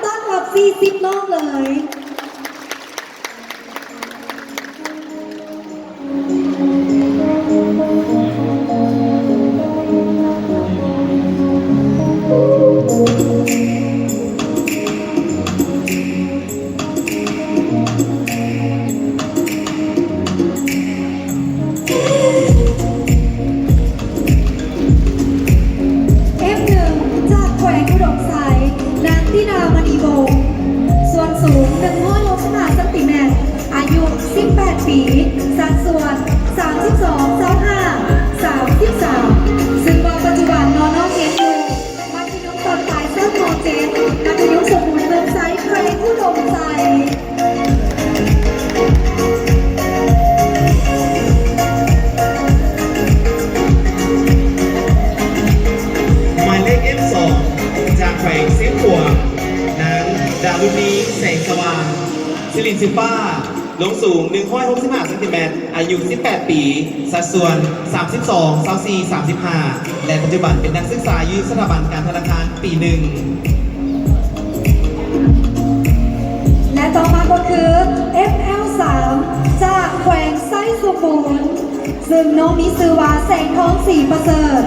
ຕ້ອນຮັບສີ່ສິບນ້ອງເລີຍ. ເອັມໜຶ່ງ ຈາກແຂວງອຸດົມໄຊ ນາງຕິນາ ມະນີວົງ ສ່ວນສູງ ໜຶ່ງຮ້ອຍຫົກສິບຫ້າ ຊັງຕີແມັດ, ອາຍຸ ສິບແປດ ປີ, ສັດສ່ວນ ສາມສິບສອງ ຊາວຫ້າ ສາມສິບສາມ ຊຶ່ງວ່າປັດຈຸບັນເນາະ ນ້ອງຮຽນຢູ່ ມັດທະຍົມຕອນປາຍຊັ້ນ ມໍເຈັດ ມັດທະຍົມສົມບູນເມືອງໄຊ ແຂວງອຸດົມໄຊ. ໝາຍເລກ ເອັມສອງ ຈາກແຂວງຊຽງຂວາງ ນາງ ດາລຸນີ ແສງສະຫວ່າງ ຊື່ຫຼິ້ນຊື່ປ້າ ລວງສູງ ໜຶ່ງຮ້ອຍຫົກສິບຫ້າ ຊັງຕີແມັດ, ອາຍຸ ສິບແປດ ປີ, ສັດສ່ວນ ສາມສິບສອງ ຊາວສີ່ ສາມສິບຫ້າ ແລະ ປັດຈຸບັນເປັນນັກສຶກສາຢູ່ສະຖາບັນການທະນາຄານປີໜຶ່ງ. ແລະ ຕໍ່ມາກໍຄື ເອັມແອລສາມ ຈາກແຂວງໄຊສົມບູນ ຊຶ່ງນ້ອງມີຊື່ວ່າ ແສງທອງ ສີປະເສີດ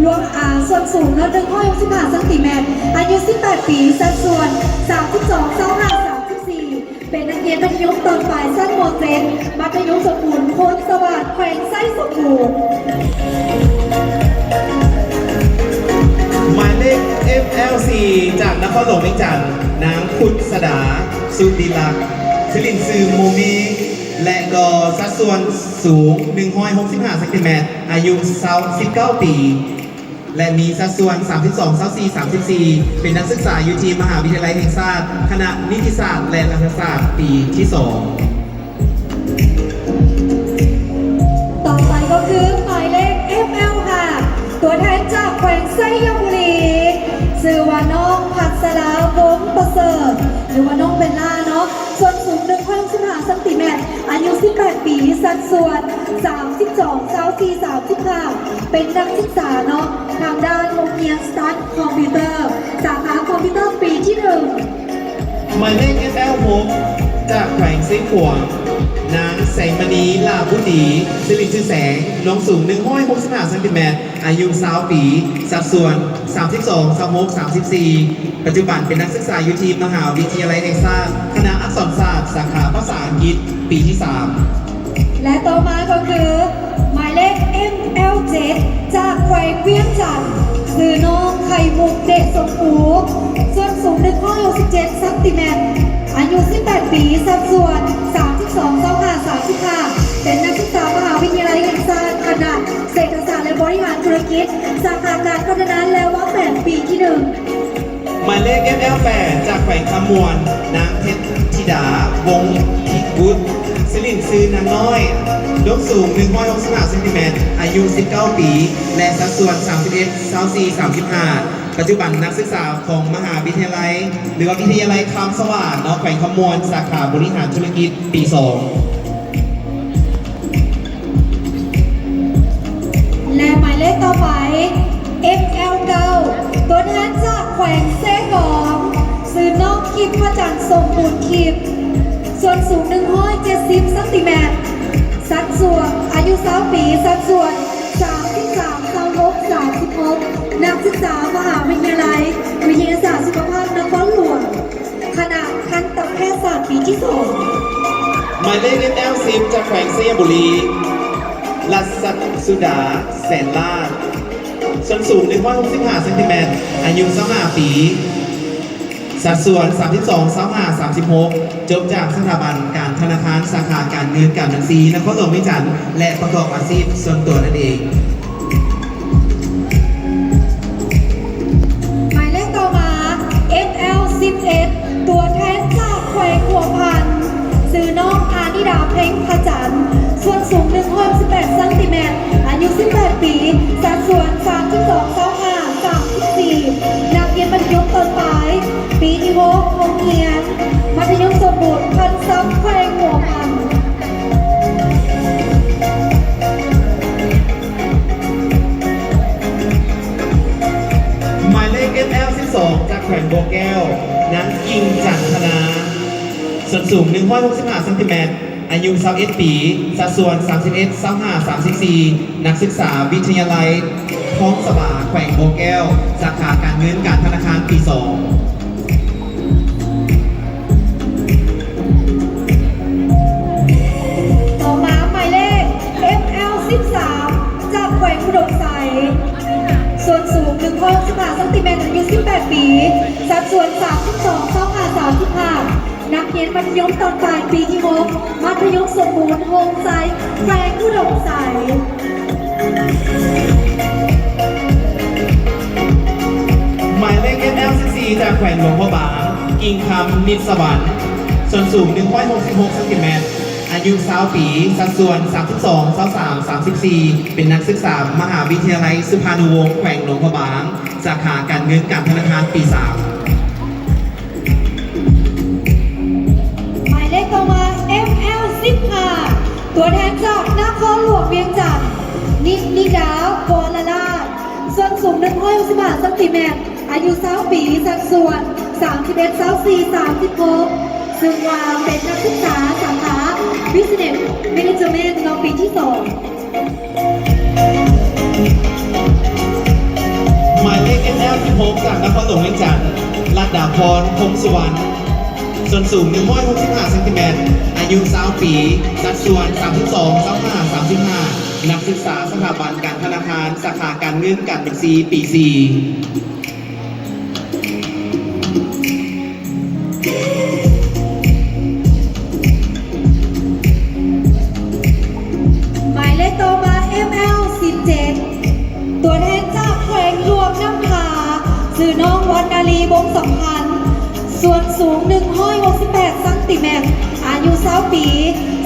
ລວງອາ ສ່ວນສູງ ໜຶ່ງຮ້ອຍຫົກສິບຫ້າ ຊັງຕີແມັດ, ອາຍຸ ສິບແປດ ປີ, ສັດສ່ວນ ສາມສິບສອງ ຊາວຫ້າ ສາມສິບສີ່ ເປັນນັກຮຽນມັດທະຍົມຕອນປາຍຊັ້ນ ມໍເຈັດ ມັດທະຍົມສົມບູນໂພນສະຫວາດ ແຂວງໄຊສົມບູນ. ໝາຍເລກ ເອັມແອລສີ່ ຈາກນະຄອນຫຼວງວຽງຈັນ ນາງ ພຸດສະດາ ສຸລິລັກ ຊື່ຫຼິ້ນຊື່ໂມເມ ແລະ ກໍສັດສ່ວນສູງ ໜຶ່ງຮ້ອຍຫົກສິບຫ້າ ຊັງຕີແມັດ, ອາຍຸ ຊາວ ສິບເກົ້າ ປີ ແລະ ມີສັດສ່ວນ ສາມສິບສອງ ຊາວສີ່ ສາມສິບສີ່ ເປັນນັກສຶກສາຢູ່ທີ່ມະຫາວິທະຍາໄລແຫ່ງຊາດ ຄະນະນິຕິສາດ ແລະ ລັດຖະສາດ ປີທີສອງ. ຕໍ່ໄປກໍຄືໝາຍເລກ ເອັມແອລຫ້າ ຕົວແທນຈາກແຂວງໄຊຍະບູລີ ຊື່ວ່ານ້ອງ ພັດສະລາ ວົງປະເສີດ ຫຼືວ່ານ້ອງເບລລ່າເນາະ, ສ່ວນສູງ ໜຶ່ງຮ້ອຍຫົກສິບຫ້າ ຊັງຕີແມັດ, ອາຍຸ ສິບແປດ ປີ, ສັດສ່ວນ ສາມສິບສອງ ຊາວສີ່ ສາມສິບຫ້າ ເປັນນັກສຶກສາເນາະ ທາງດ້ານໂຮງຮຽນສະຕານຄອມພິວເຕີ ສາຂາຄອມພິວເຕີ ປີທີໜຶ່ງ. ໝາຍເລກ ເອັມແອລຫົກ ຈາກແຂວງຊຽງຂວາງ ນາງ ແສງມະນີ ຫຼ້າບຸດດີ ຊື່ຫຼິ້ນຊື່ແສງ, ລວງສູງ ໜຶ່ງຮ້ອຍຫົກສິບຫ້າ ຊັງຕີແມັດ, ອາຍຸ ຊາວ ປີ, ສັດສ່ວນ ສາມສິບສອງ ຊາວຫົກ ສາມສິບສີ່ ປັດຈຸບັນເປັນນັກສຶກສາຢູ່ທີ່ມະຫາວິທະຍາໄລແຫ່ງຊາດ ຄະນະອັກສອນສາດ ສາຂາພາສາອັງກິດ ປີທີສາມ. ແລະ ຕໍ່ມາກໍຄື ໝາຍເລກ ເອັມແອລເຈັດ ຈາກແຂວງວຽງຈັນ ຊື່ນ້ອງ ໄຂ່ມຸກ ເດດສົມພູ, ສ່ວນສູງ ໜຶ່ງຮ້ອຍຫົກສິບເຈັດ ຊັງຕີແມັດ, ອາຍຸ ສິບແປດ ປີ, ສັດສ່ວນ ສາມສິບສອງ ຊາວຫ້າ ສາມສິບຫ້າ ເປັນນັກສຶກສາມະຫາວິທະຍາໄລແຫ່ງຊາດ ຄະນະເສດຖະສາດ ແລະ ບໍລິຫານທຸລະກິດ ສາຂາການພັດທະນາ ແລະ ວາງແຜນ ປີທີໜຶ່ງ. ໝາຍເລກ ເອັມແອລແປດ ຈາກແຂວງຄຳມ່ວນ ນາງ ເພັດທິດາ ວົງພິກຸດ, ຊື່ຫຼິ້ນຊື່ນາງນ້ອຍ, ລວງສູງ ໜຶ່ງຮ້ອຍຫົກສິບຫ້າ ຊັງຕີແມັດ, ອາຍຸ ສິບເກົ້າ ປີ ແລະ ສັດສ່ວນ ສາມສິບເອັດ ຊາວສີ່ ສາມສິບຫ້າ, ປັດຈຸບັນນັກສຶກສາຂອງມະຫາວິທະຍາໄລ ຫຼືວ່າວິທະຍາໄລຄຳສະຫວານເນາະ ແຂວງຄຳມ່ວນ ສາຂາບໍລິຫານທຸລະກິດ ປີສອງ. ແລະ ໝາຍເລກຕໍ່ໄປ ເອັມແອລເກົ້າ ຕົວແທນຈາກແຂວງເຊກອງ ຊື່ນ້ອງ ທິບພະຈັນ ສົມບູນທິບ, ສ່ວນສູງ ໜຶ່ງຮ້ອຍເຈັດສິບ ຊັງຕີແມັດ, ສັດສ່ວນ ອາຍຸ ຊາວ ປີ, ສັດສ່ວນ ສາມສິບສາມ ຊາວຫົກ ສາມສິບຫົກ, ນັກສຶກສາມະຫາວິທະຍາໄລວິທະຍາສາດສຸຂະພາບນະຄອນຫຼວງ ຄະນະທັນຕະແພດສາດ ປີທີສອງ. ໝາຍເລກ ເອັມແອລສິບ ຈາກແຂວງໄຊຍະບູລີ ລັດສະສຸດາ ແສນລາດ, ສ່ວນສູງ ໜຶ່ງຮ້ອຍຫົກສິບຫ້າ ຊັງຕີແມັດ, ອາຍຸ ຊາວຫ້າ ປີ, ສັດສ່ວນ ສາມສິບສອງ ຊາວຫ້າ ສາມສິບຫົກ, ຈົບຈາກສະຖາບັນການທະນາຄານ ສາຂາການເງິນການບັນຊີ ນະຄອນຫຼວງວຽງຈັນ ແລະ ປະກອບອາຊີບສ່ວນຕົວນັ້ນເອງ. ໝາຍເລກຕໍ່ມາ ເອັມແອລສິບເອັດ ຕົວແທນຈາກແຂວງຫົວພັນ ຊື່ນ້ອງ ອານິດາ ເພັງພະຈັນ, ສ່ວນສູງ ໜຶ່ງຮ້ອຍຫົກສິບແປດ ຊັງຕີແມັດ, ອາຍຸ ສິບແປດ ປີ, ສັດສ່ວນ ສາມສິບສອງ ຊາວຫ້າ ສາມສິບສີ່, ນັກຮຽນມັດທະຍົມຕົ້ນປາຍ ປີທີຫົກ ໂຮງຮຽນມັດທະຍົມສົມບູນພັນຊັບ ແຂວງຫົວພັນ. ໝາຍເລກ ເອັມແອລສິບສອງ ຈາກແຂວງບໍ່ ແກ້ວ ນາງ ກິ່ງ ຈັນທະນາ ສ່ວນສູງ ໜຶ່ງຮ້ອຍຫົກສິບຫ້າ ຊັງຕີແມັດ, ອາຍຸ ຊາວເອັດ ປີ, ສັດສ່ວນ ສາມສິບເອັດ ຊາວຫ້າ ສາມສິບສີ່, ນັກສຶກສາວິທະຍາໄລທ້ອງສະບາ ແຂວງບໍ່ແກ້ວ, ສາຂາການເງິນການທະນາຄານ ປີສອງ. ຕໍ່ມາໝາຍເລກ ເອັມແອລ ສິບສາມ ຈາກແຂວງອຸດົມໄຊ, ສ່ວນສູງ ໜຶ່ງຮ້ອຍຫົກສິບຫ້າ ຊັງຕີແມັດ, ອາຍຸ ສິບແປດ ປີ, ສັດສ່ວນ ສາມສິບສອງ ຊາວຫ້າ ສາມສິບຫ້າ, ນັກຮຽນມັດທະຍົມຕອນປາຍ ປີທີຫົກ ມັດທະຍົມສົມບູນ ໂຮງໄຊ ແຂວງອຸດົມໄຊ. ໝາຍເລກ ເອັມແອລ ສິບສີ່ ຈາກແຂວງຫຼວງພະບາງ, ກິ່ງຄຳ ນິດສະຫວັນ, ສ່ວນສູງ ໜຶ່ງຮ້ອຍຫົກສິບຫົກ ຊັງຕີແມັດ, ອາຍຸ ຊາວ ປີ, ສັດສ່ວນ ສາມສິບສອງ ຊາວສາມ ສາມສິບສີ່, ເປັນນັກສຶກສາມະຫາວິທະຍາໄລສຸພານຸວົງ ແຂວງຫຼວງພະບາງ, ສາຂາການເງິນການທະນາຄານ ປີສາມ. ໝາຍເລກຕໍ່ມາ ເອັມແອລ ສິບຫ້າ ຕົວແທນຈາກນະຄອນຫຼວງວຽງຈັນ, ນິດນິດາ ວໍລະລາດ, ສ່ວນສູງ ໜຶ່ງຮ້ອຍຫົກສິບຫ້າ ຊັງຕີແມັດ, ອາຍຸ ຊາວ ປີ, ສັດສ່ວນ ສາມສິບເອັດ ຊາວສີ່ ສາມສິບຫົກ, ຊຶ່ງວ່າເປັນນັກສຶກສາສາຂາ Business Management ເນາະ ປີທີສອງ. ໝາຍເລກ ເອັມແອລ ສິບຫົກ ຈາກນະຄອນຫຼວງວຽງຈັນ, ລັດດາພອນ ພົງສຸວັນ, ສ່ວນສູງ ໜຶ່ງຮ້ອຍຫົກສິບຫ້າ ຊັງຕີແມັດ, ອາຍຸ ຊາວ ປີ, ສັດສ່ວນ ສາມສິບສອງ ຊາວຫ້າ ສາມສິບຫ້າ, ນັກສຶກສາສະຖາບັນການທະນາຄານ ສາຂາການເງິນການບັນຊີ ປີສີ່. ໝາຍເລກຕໍ່ມາ ເອັມແອລ ສິບເຈັດ ຕົວແທນຈາກແຂວງຫຼວງນ້ຳທາ ຊື່ນ້ອງ ວັນນາລີ ວົງສຳພັນ, ສ່ວນສູງ ໜຶ່ງຮ້ອຍຫົກສິບແປດ ຊັງຕີແມັດ, ອາຍຸ ຊາວ ປີ,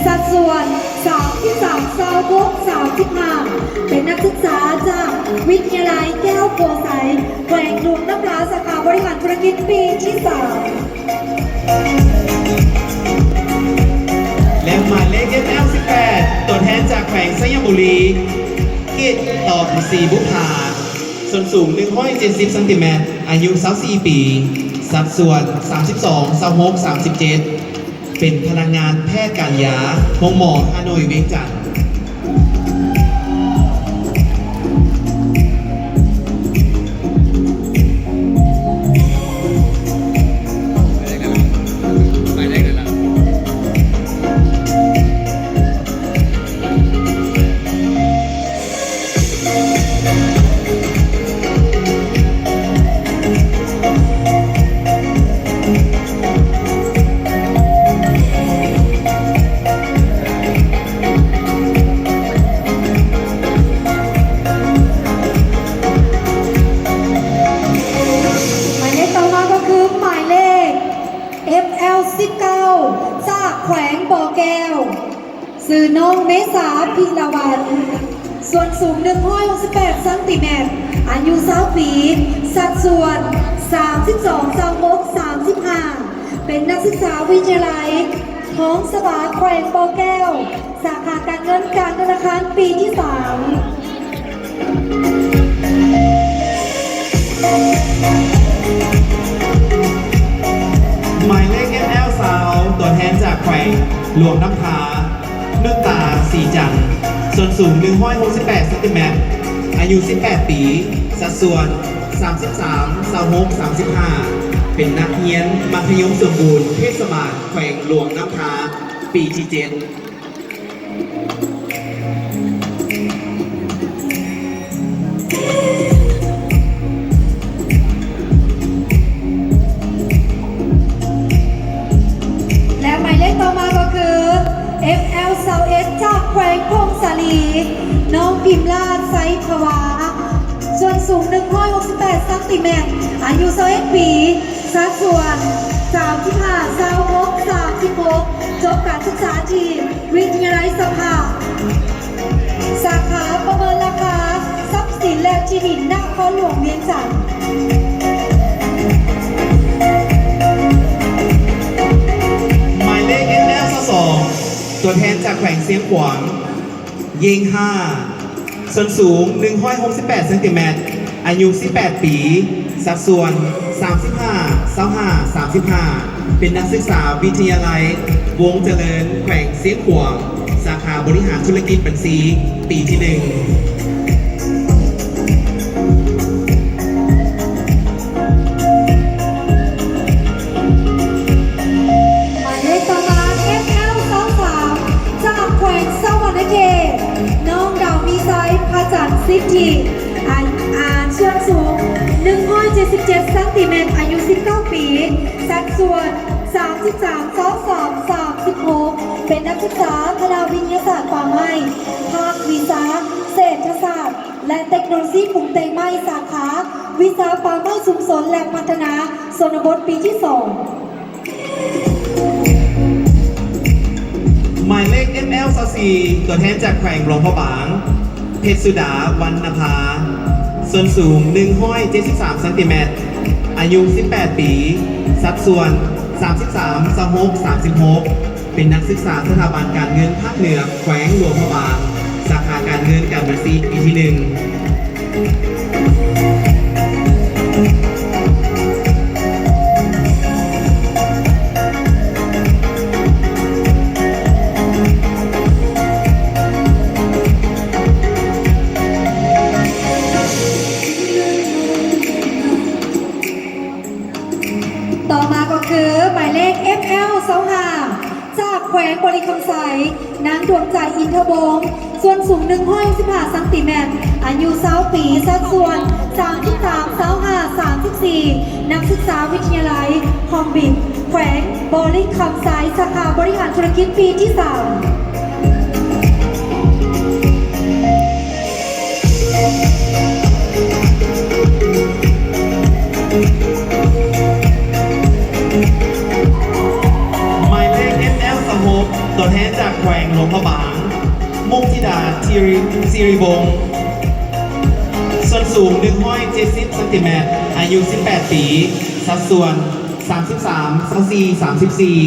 ສັດສ່ວນ ສາມສິບສາມ ຊາວຫົກ ສາມສິບຫ້າ, ເປັນນັກສຶກສາຈາກວິທະຍາໄລແກ້ວໂພໄຊ ແຂວງຫຼວງນ້ຳທາ ສາຂາບໍລິຫານທຸລະກິດ ປີທີສາມ. ແລະ ໝາຍເລກ ເອັມແອລ ສິບແປດ ຕົວແທນຈາກແຂວງໄຊຍະບູລີ, ເກດຕອນ ສີບຸບຜາ, ສ່ວນສູງ ໜຶ່ງຮ້ອຍເຈັດສິບ ຊັງຕີແມັດ, ອາຍຸ ຊາວສີ່ ປີ, ສັດສ່ວນ ສາມສິບສອງ ຊາວຫົກ ສາມສິບເຈັດ, ເປັນພະນັກງານແພດການຢາ ໂຮງໝໍຮ່າໂນ້ຍ ວຽງຈັນ. ໝາຍເລກຕໍ່ມາກໍຄືໝາຍເລກ ເອັມແອລ ສິບເກົ້າ ຈາກແຂວງບໍ່ແກ້ວ. ຊື່ນ້ອງເມສາ ພິລະວັນ, ສ່ວນສູງ ໜຶ່ງຮ້ອຍຫົກສິບແປດ ຊັງຕີແມັດ, ອາຍຸ ຊາວ ປີ, ສັດສ່ວນ ສາມສິບສອງ ຊາວຫົກ ສາມສິບຫ້າ, ເປັນນັກສຶກສາວິທະຍາໄລທ້ອງສະບາ ແຂວງບໍ່ແກ້ວ, ສາຂາການເງິນການທະນາຄານ ປີທີສາມ. ໝາຍເລກ ເອັມແອລ ຊາວ ຕົວແທນຈາກແຂວງຫຼວງນ້ຳທາ, ນຸດຕາ ສີຈັນ, ສ່ວນສູງ ໜຶ່ງຮ້ອຍຫົກສິບແປດ ຊັງຕີແມັດ, ອາຍຸ ສິບແປດ ປີ, ສັດສ່ວນ ສາມສິບສາມ ຊາວຫົກ ສາມສິບຫ້າ, ເປັນນັກຮຽນມັດທະຍົມສົມບູນເທດສະບານແຂວງຫຼວງນ້ຳທາ ປີທີເຈັດ. ແລະ ໝາຍເລກຕໍ່ມາກໍຄື ເອັມແອລ ຊາວເອັດ ຈາກແຂວງຜົ້ງສາລີ, ນ້ອງພິມລາດ ໄຊພະວາ, ສ່ວນສູງ ໜຶ່ງຮ້ອຍຫົກສິບແປດ ຊັງຕີແມັດ, ອາຍຸ ຊາວເອັດ ປີ, ສັດສ່ວນ ສາມສິບຫ້າ ຊາວຫົກ ສາມສິບຫົກ, ຈົບການສຶກສາທີ່ວິທະຍາໄລສະພາ ສາຂາປະເມີນລາຄາຊັບສິນ ແລະ ທີ່ດິນ ນະຄອນຫຼວງວຽງຈັນ. ໝາຍເລກ ເອັມແອລ ຊາວສອງ ຕົວແທນຈາກແຂວງຊຽງຂວາງ, ເຢງ ຫ້າ, ສ່ວນສູງ ໜຶ່ງຮ້ອຍຫົກສິບແປດ ເຊັນຕີແມັດ, ອາຍຸ ສິບແປດ ປີ, ສັດສ່ວນ ສາມສິບຫ້າ ຊາວຫ້າ ສາມສິບຫ້າ ເປັນນັກສຶກສາວິທະຍາໄລວົງຈະເລີນ ແຂວງຊຽງຂວາງ ສາຂາບໍລິຫານທຸລະກິດບັນຊີ ປີທີໜຶ່ງ. ໝາຍເລກຕໍ່ມາ ເອັມແອລ ຊາວສາມ ຈາກແຂວງສະຫວັນນະເຂດ ນ້ອງດາວມີໄຊ ພະຈັນສິດທິ ອາ ອາ ສ່ວນສູງ ໜຶ່ງຮ້ອຍເຈັດສິບເຈັດ ຊັງຕີແມັດ, ອາຍຸ ສິບເກົ້າ ປີ, ສັດສ່ວນ ສາມສິບສາມ ຊາວສາມ ສາມສິບຫົກ ເປັນນັກສຶກສາຄະນະວິທະຍາສາດປ່າໄມ້ ພາກວິຊາເສດຖະສາດ ແລະ ເຕັກໂນໂລຊີປຸງແຕ່ງໄມ້ ສາຂາວິຊາປ່າໄມ້ຊຸມຊົນ ແລະ ພັດທະນາຊົນນະບົດ ປີທີສອງ. ໝາຍເລກ ເອັມແອລ ຊາວສີ່ ຕົວແທນຈາກແຂວງຫຼວງພະບາງ ເພັດສຸດາ ວັນນະພາ ສ່ວນສູງ ໜຶ່ງຮ້ອຍເຈັດສິບສາມ ຊັງຕີແມັດ, ອາຍຸ ສິບແປດ ປີ, ສັດສ່ວນ ສາມສິບສາມ ຊາວຫົກ ສາມສິບຫົກ ເປັນນັກສຶກສາສະຖາບັນການເງິນພາກເໜືອແຂວງຫຼວງພະບາງ ສາຂາການເງິນການບັນຊີ ປີທີໜຶ່ງ. ຕໍ່ມາກໍຄືໝາຍເລກ ເອັມແອລ ຊາວຫ້າ ຈາກແຂວງບໍລິຄຳໄຊ ນາງດວງໃຈ ອິນທະວົງ, ສ່ວນສູງ ໜຶ່ງຮ້ອຍຫົກສິບຫ້າ ຊັງຕີແມັດ, ອາຍຸ ຊາວ ປີ, ສັດສ່ວນ ສາມສິບສາມ ຊາວຫ້າ ສາມສິບສີ່, ນັກສຶກສາວິທະຍາໄລຮອມບິນ ແຂວງບໍລິຄຳໄຊ ສາຂາບໍລິຫານທຸລະກິດ ປີທີສາມ. ໝາຍເລກ ເອັມແອລ ຊາວຫົກ ຕົວແທນຈາກແຂວງຫຼວງພະບາງ ມຸກທິດາ ທີຣິ ສິລິວົງ, ສ່ວນສູງ ໜຶ່ງຮ້ອຍເຈັດສິບ ຊັງຕີແມັດ, ອາຍຸ ສິບແປດ ປີ, ສັດສ່ວນ ສາມສິບສາມ ຊາວສີ່ ສາມສິບສີ່.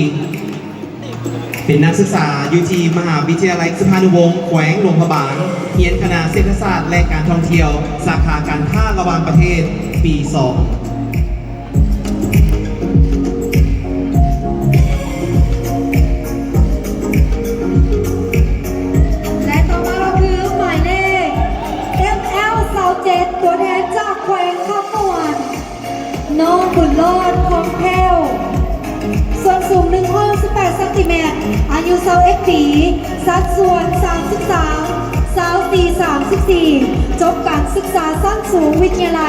ເປັນນັກສຶກສາຢູ່ທີ່ມະຫາວິທະຍາໄລສຸພານຸວົງ ແຂວງຫຼວງພະບາງ, ຮຽນຄະນະເສດຖະສາດ ແລະ ການທ່ອງທ່ຽວ, ສາຂາການຄ້າລະຫວ່າງປະເທດ, ປີສອງ. ແລະ ຕໍ່ມາກໍຄືໝາຍເລກ ເອັມແອລ ຊາວເຈັດ ຕົວແທນຈາກແຂວງຄຳມ່ວນ ນ້ອງບຸນລອດ ທອງແພ້ວ, ສ່ວນສູງ ໜຶ່ງຮ້ອຍຫົກສິບແປດ ຊັງຕີແມັດ, ອາຍຸ ຊາວເອັດ ປີ, ສັດສ່ວນ ສາມສິບສາມ ຊາວສີ່ ສາມສິບສີ່, ຈົບການສຶກສາຊັ້ນສູງ ວິທະຍາໄລ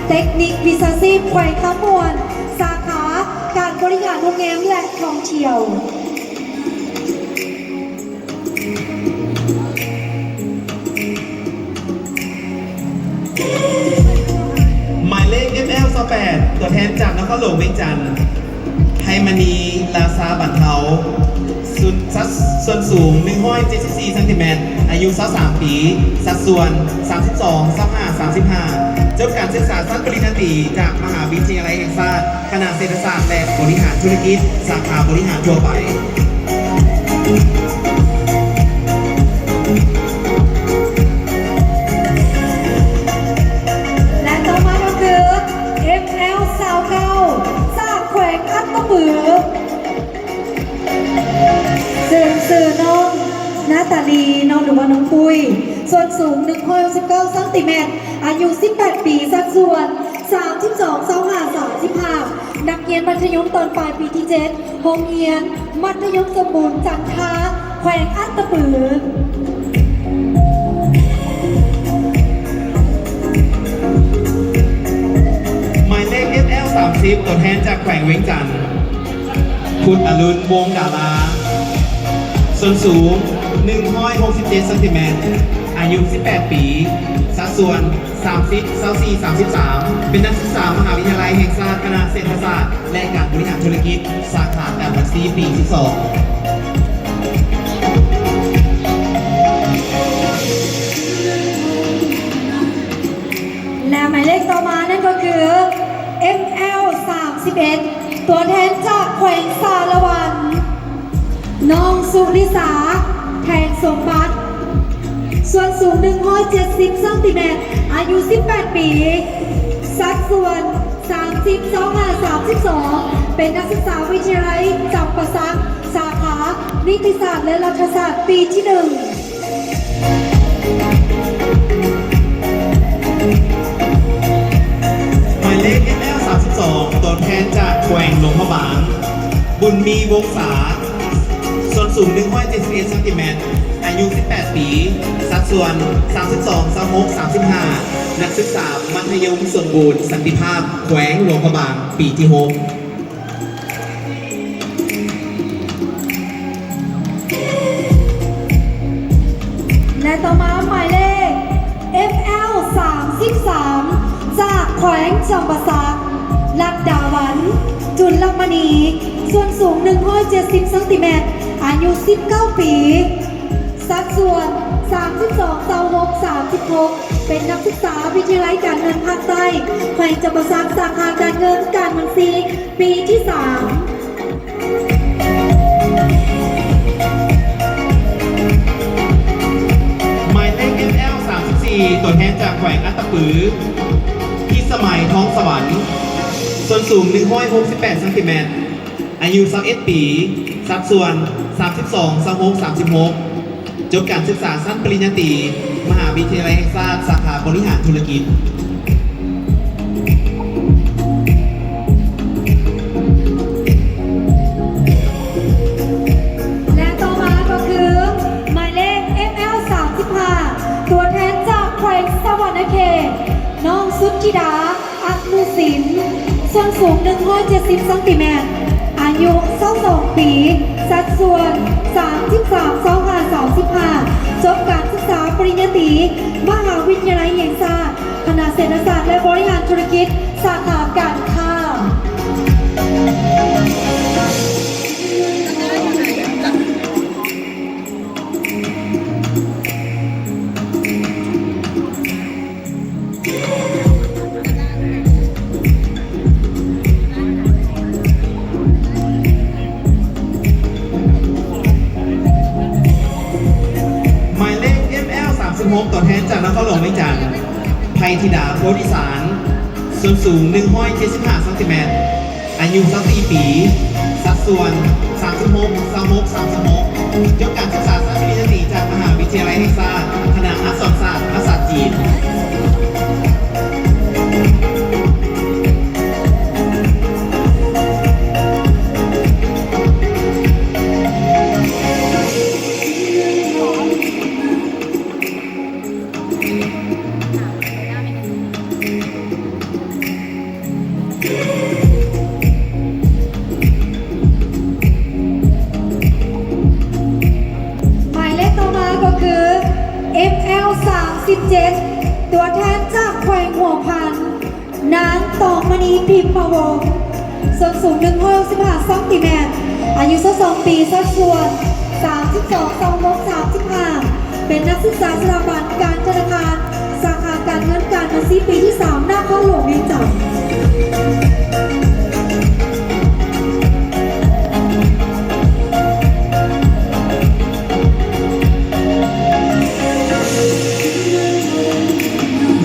ເຕັກນິກວິຊາຊີບແຂວງຄຳມ່ວນ, ສາຂາການບໍລິຫານໂຮງແຮມ ແລະ ທ່ອງທ່ຽວ. ໝາຍເລກ ເອັມແອລ ຊາວແປດ ຕົວແທນຈາກນະຄອນຫຼວງວຽງຈັນ ໄພມະນີ ລາຊາບັນເທົາ, ສຸດ ສັດສ່ວນສູງ ໜຶ່ງຮ້ອຍເຈັດສິບສີ່ ຊັງຕີແມັດ, ອາຍຸ ຊາວສາມ ປີ, ສັດສ່ວນ ສາມສິບສອງ ຊາວຫ້າ ສາມສິບຫ້າ, ຈົບການສຶກສາຊັ້ນປະລິນຍາຕີຈາກມະຫາວິທະຍາໄລແຫ່ງຊາດ ຄະນະເສດຖະສາດ ແລະ ບໍລິຫານທຸລະກິດ ສາຂາບໍລິຫານທົ່ວໄປ. ແລະ ຕໍ່ມາກໍຄື ເອັມແອລ ຊາວເກົ້າ ຈາກແຂວງອັດຕະປື, ເຊິ່ງຊື່ນ້ອງນາຕາລີເນາະ ຫຼືວ່ານ້ອງປຸ້ຍ, ສ່ວນສູງ ໜຶ່ງຮ້ອຍຫົກສິບເກົ້າ ຊັງຕີແມັດ, ອາຍຸ ສິບແປດ ປີ, ສັດສ່ວນ ສາມສິບສອງ ຊາວຫ້າ ສາມສິບຫ້າ, ນັກຮຽນມັດທະຍົມຕອນປາຍ ປີທີເຈັດ, ໂຮງຮຽນມັດທະຍົມສົມບູນຈັນທາ, ແຂວງອັດຕະປື. ໝາຍເລກ ເອັຟແອລ ສາມສິບ ຕົວແທນຈາກແຂວງວຽງຈັນ ພຸດອະລຸນ ວົງດາລາ, ສ່ວນສູງ ໜຶ່ງຮ້ອຍຫົກສິບເຈັດ ຊັງຕີແມັດ, ອາຍຸ ສິບແປດ ປີ, ສັດສ່ວນ ສາມສິບ ຊາວສີ່ ສາມສິບສາມ, ເປັນນັກສຶກສາມະຫາວິທະຍາໄລແຫ່ງຊາດ ຄະນະເສດຖະສາດ ແລະ ການບໍລິຫານທຸລະກິດ ສາຂາການບັນຊີ ປີທີສອງ. ແລະ ໝາຍເລກຕໍ່ມານັ້ນກໍຄື ເອັຟແອລ ສາມສິບເອັດ ຕົວແທນຈາກແຂວງສາລະວັນ ນ້ອງສຸລິສາ ແທນສົມບັດ, ສ່ວນສູງ ໜຶ່ງຮ້ອຍເຈັດສິບ ຊັງຕີແມັດ, ອາຍຸ ສິບແປດ ປີ, ສັດສ່ວນ ສາມສິບ ສອງພັນຫ້າ ສາມສິບສອງ ເປັນນັກສຶກສາວິທະຍາໄລຈຳປາສັກ ສາຂານິຕິສາດ ແລະ ລັດຖະສາດ ປີທີໜຶ່ງ. ໝາຍເລກ ເອັມແອລ ສາມສິບສອງ ຕົວແທນຈາກແຂວງຫຼວງພະບາງ ບຸນມີ ວົງສາ ສ່ວນສູງ ໜຶ່ງຮ້ອຍເຈັດສິບເອັດ ຊັງຕີແມັດ, ອາຍຸ ສິບແປດ ປີ, ສັດສ່ວນ ສາມສິບສອງ ຊາວຫົກ ສາມສິບຫ້າ, ນັກສຶກສາມັດທະຍົມສົມບູນສັນຕິພາບ ແຂວງຫຼວງພະບາງ ປີທີຫົກ. ແລະ ຕໍ່ມາໝາຍເລກ ເອັມແອລ ສາມສິບສາມ ຈາກແຂວງຈຳປາສັກ ລັດດາວັນ ຈຸນລະມະນີ, ສ່ວນສູງ ໜຶ່ງຮ້ອຍເຈັດສິບ ຊັງຕີແມັດ, ອາຍຸ ສິບເກົ້າ ປີ, ສັດສ່ວນ ສາມສິບສອງ ຊາວຫົກ ສາມສິບຫົກ, ເປັນນັກສຶກສາວິທະຍາໄລການເງິນພາກໃຕ້ ແຂວງຈຳປາສັກ ສາຂາການເງິນການບັນຊີ ປີທີສາມ. ໝາຍເລກ ເອັມແອລ ສາມສິບສີ່ ຕົວແທນຈາກແຂວງອັດຕະປື ພິດສະໄໝ ທອງສະຫວັນ, ສ່ວນສູງ ໜຶ່ງຮ້ອຍຫົກສິບແປດ ຊັງຕີແມັດ, ອາຍຸ ຊາວເອັດ ປີ, ສັດສ່ວນ ສາມສິບສອງ ຊາວຫົກ ສາມສິບຫົກ, ຈົບການສຶກສາຊັ້ນປະລິນຍາຕີ ມະຫາວິທະຍາໄລແຫ່ງຊາດ ສາຂາບໍລິຫານທຸລະກິດ. ແລະ ຕໍ່ມາກໍຄືໝາຍເລກ ເອັມແອລ ສາມສິບຫ້າ ຕົວແທນຈາກແຂວງສະຫວັນນະເຂດ ນ້ອງສຸດທິດາ ອະນຸສິນ, ສ່ວນສູງ ໜຶ່ງຮ້ອຍເຈັດສິບ ຊັງຕີແມັດ, ອາຍຸ ຊາວສອງ ປີ, ສັດສ່ວນ ສາມສິບສາມ ຊາວຫ້າ ສາມສິບຫ້າ, ຈົບການສຶກສາປະລິນຍາຕີ ມະຫາວິທະຍາໄລແຫ່ງຊາດ ຄະນະເສດຖະສາດ ແລະ ບໍລິຫານທຸລະກິດ ສາຂາການຄ້າ. ໝາຍເລກ ເອັມແອລ ສາມສິບຫົກ ຕົວແທນຈາກນະຄອນຫຼວງວຽງຈັນ ໄພທິດາ ໂພທິສານ, ສ່ວນສູງ ໜຶ່ງຮ້ອຍເຈັດສິບຫ້າ ຊັງຕີແມັດ, ອາຍຸ ຊາວສີ່ ປີ, ສັດສ່ວນ ສາມສິບຫົກ ຊາວຫົກ ສາມສິບຫົກ, ຈົບການສຶກສາຊັ້ນປະລິນຍາຕີຈາກມະຫາວິທະຍາໄລແຫ່ງຊາດ ຄະນະອັກສອນສາດ ພາສາຈີນ. ໝາຍເລກຕໍ່ມາກໍຄື ເອັມແອລ ສາມສິບເຈັດ ຕົວແທນຈາກແຂວງຫົວພັນ ນາງ ຕອງມະນີ ພິມມະວົງ, ສ່ວນສູງ ໜຶ່ງຮ້ອຍຫົກສິບຫ້າ ຊັງຕີແມັດ, ອາຍຸ ຊາວສອງ ປີ, ສັດສ່ວນ ສາມສິບສອງ ຊາວຫົກ ສາມສິບຫ້າ, ເປັນນັກສຶກສາສະຖາບັນການທະນາຄານ ສາຂາການເງິນການບັນຊີ ປີທີສາມ ນະຄອນຫຼວງວຽງຈັນ.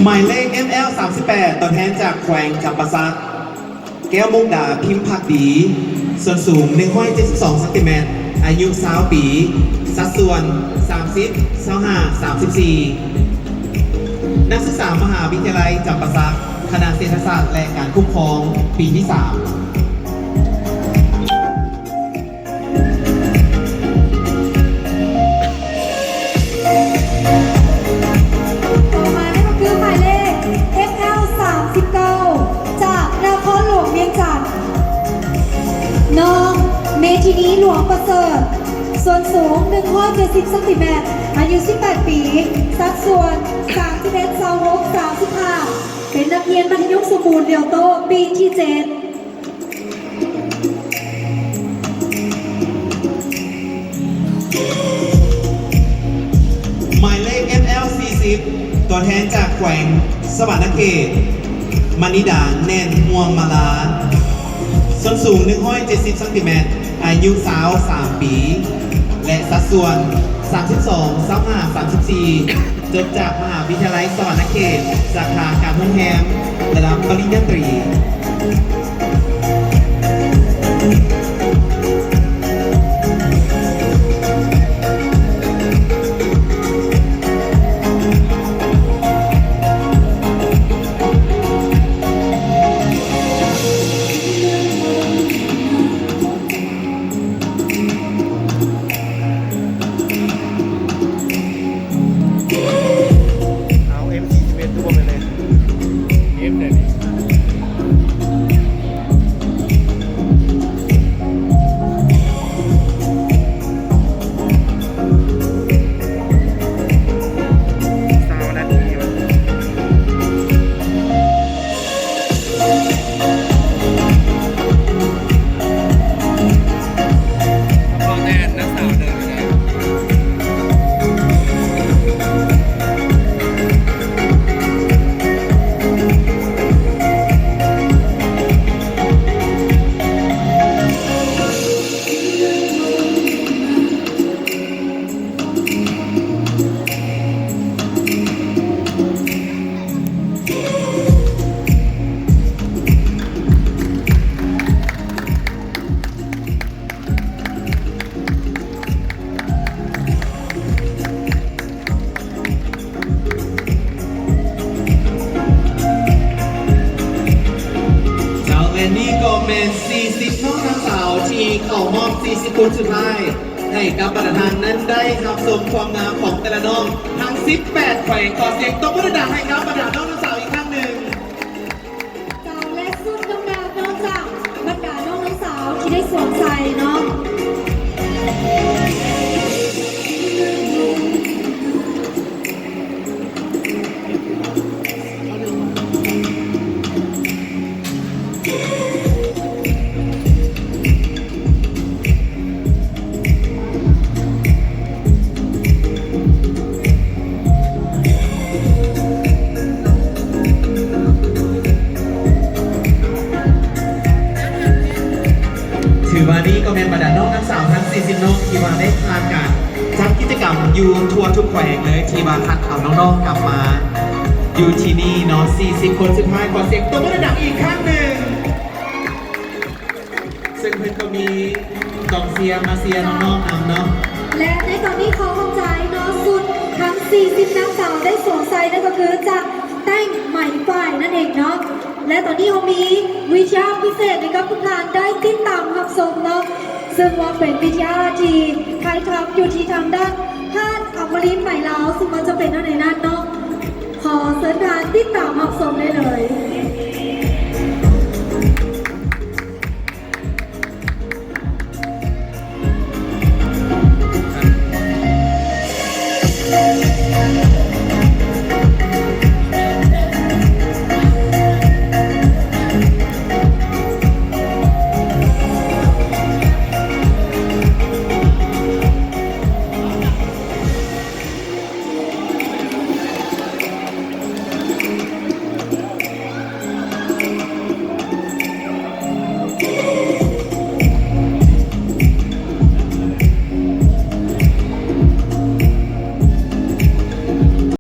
ໝາຍເລກ ເອັມແອລ ສາມສິບແປດ ຕົວແທນຈາກແຂວງຈຳປາສັກ ແກ້ວມຸກດາ ພິມພັກດີ, ສ່ວນສູງ ໜຶ່ງຮ້ອຍເຈັດສິບສອງ ຊັງຕີແມັດ, ອາຍຸ ຊາວ ປີ, ສັດສ່ວນ ສາມສິບ ຊາວຫ້າ ສາມສິບສີ່, ນັກສຶກສາມະຫາວິທະຍາໄລຈຳປາສັກ, ຄະນະເສດຖະສາດ ແລະ ການຄຸ້ມຄອງ ປີທີສາມ. ຕໍ່ມານັ້ນກໍຄືໝາຍເລກ ເອັຟແອລ ສາມສິບເກົ້າ ຈາກນະຄອນຫຼວງວຽງຈັນ, ນ້ອງ ເມທິນີ ຫຼວງປະເສີດ, ສ່ວນສູງ ໜຶ່ງຮ້ອຍເຈັດສິບ ຊັງຕີແມັດ, ອາຍຸ ສິບແປດ ປີ, ສັດສ່ວນ ສາມສິບເອັດ ຊາວຫົກ ສາມສິບຫ້າ, ເປັນນັກຮຽນມັດທະຍົມສົມບູນຫຼຽວໂຕ້ ປີທີ ເຈັດ. ໝາຍເລກ ເອັຟແອລ ສີ່ສິບ ຕົວແທນຈາກແຂວງສະຫວັນນະເຂດ, ມະນິດາ ແໜ້ນຮ່ວງມາລາ, ສ່ວນສູງ ໜຶ່ງຮ້ອຍເຈັດສິບ ຊັງຕີແມັດ, ອາຍຸ ຊາວສາມ ປີ ແລະ ສັດສ່ວນ ສາມສິບສອງ ຊາວຫ້າ ສາມສິບສີ່, ຈົບຈາກມະຫາວິທະຍາໄລສະຫວັນນະເຂດ, ສາຂາການໂຮງແຮມ, ລະດັບປະລິນຍາຕີ. ສີ່ສິບນ້ອງນາງສາວທີ່ເຂົ້າຮອບສີ່ສິບຄົນສຸດທ້າຍ ໃຫ້ກັບບັນດາທ່ານນັ້ນໄດ້ຮັບຊົມຄວາມງາມຂອງແຕ່ລະນ້ອງທັງສິບແປດແຂວງ. ຂໍສຽງຕົບມືດັງໆໃຫ້ກັບບັນດານ້ອງນາງສາວອີກຄັ້ງໜຶ່ງ. ເຈົ້າ ແລະ ຊຸດງາມໆເນາະ ຈາກບັນດານ້ອງນາງສາວທີ່ໄດ້ສວມໃສ່ເນາະ. ຖືວ່ານີ້ກໍແມ່ນບັນດານ້ອງນາງສາວທັງສີ່ສິບນ້ອງທີ່ວ່າໄດ້ຜ່ານການຈັດກິດຈະກຳຢູ່ທົ່ວທຸກແຂວງເລີຍ ທີ່ວ່າຄັດເອົານ້ອງໆກັບມາຢູ່ທີ່ນີ້ເນາະ ສີ່ສິບຄົນສຸດທ້າຍ. ຂໍສຽງຕົບມືດັງໆອີກຄັ້ງໜຶ່ງ. ເຊິ່ງເພິ່ນກໍມີກອງເຊຍມາເຊຍນ້ອງໆນຳເນາະ ແລະ ໃນຕອນນີ້ຂໍຂອບໃຈເນາະ ຊຸດທັງສີ່ສິບນາງສາວໄດ້ສວມໃສ່ ນັ້ນກໍຄືຈາກແຕ່ງໄໝຝ້າຍນັ້ນເອງເນາະ. ແລະ ຕອນນີ້ເຮົາມີວິທະຍາພິເສດໃຫ້ກັບທຸກທ່ານໄດ້ຕິດຕາມຮັບຊົມເນາະ ເຊິ່ງວ່າເປັນວິທະຍາທີ່ຖ່າຍທຳຢູ່ທີ່ທາງດ້ານຫາດອຳມະລິນໃໝ່ລາວ ເຊິ່ງວ່າຈະເປັນແນວໃດນັ້ນເນາະ ຂໍເຊີນທ່ານຕິດຕາມຮັບຊົມໄດ້ເລີຍ.